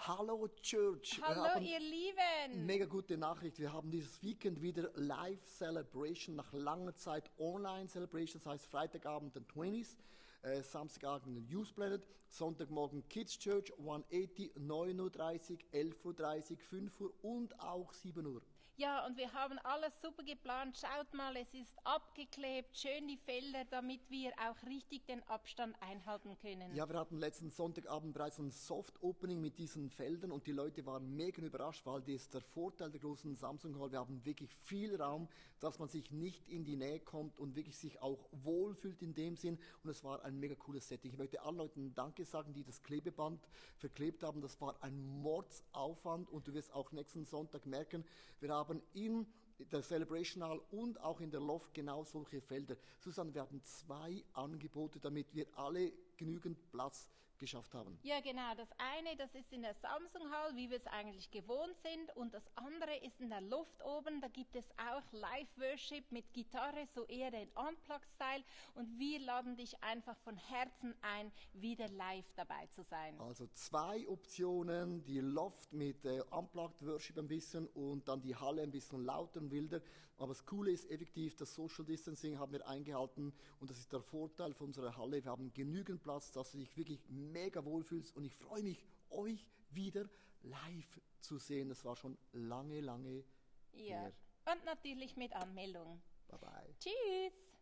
Hallo Church. Wir Hallo haben ihr Lieben! mega gute Nachricht. Wir haben dieses Weekend wieder Live Celebration, nach langer Zeit Online Celebration, das heißt Freitagabend den 20s, Samstagabend den Youth Planet, Sonntagmorgen Kids Church, 180, 9:30 Uhr, 11:30 Uhr, 5 Uhr und auch 7 Uhr. Ja, und wir haben alles super geplant. Schaut mal, es ist abgeklebt, schön die Felder, damit wir auch richtig den Abstand einhalten können. Ja, wir hatten letzten Sonntagabend bereits ein Soft-Opening mit diesen Feldern und die Leute waren mega überrascht, weil das ist der Vorteil der großen Samsung Hall. Wir haben wirklich viel Raum, dass man sich nicht in die Nähe kommt und wirklich sich auch wohlfühlt in dem Sinn. Und es war ein mega cooles Setting. Ich möchte allen Leuten Danke sagen, die das Klebeband verklebt haben. Das war ein Mordsaufwand und du wirst auch nächsten Sonntag merken, wir haben in der Celebration Hall und auch in der Loft genau solche Felder. Susanne, wir haben 2 Angebote, damit wir alle genügend Platz geschafft haben. Ja, genau. Das eine, das ist in der Samsung Hall, wie wir es eigentlich gewohnt sind. Und das andere ist in der Loft oben. Da gibt es auch Live-Worship mit Gitarre, so eher den Unplugged-Style. Und wir laden dich einfach von Herzen ein, wieder live dabei zu sein. Also 2 Optionen, die Loft mit Unplugged Worship ein bisschen und dann die Halle ein bisschen lauter und wilder. Aber das Coole ist effektiv, das Social Distancing haben wir eingehalten und das ist der Vorteil von unserer Halle. Wir haben genügend Platz, dass du dich wirklich mega wohlfühlst und ich freue mich, euch wieder live zu sehen. Das war schon lange Ja. her. Und natürlich mit Anmeldung. Bye bye. Tschüss!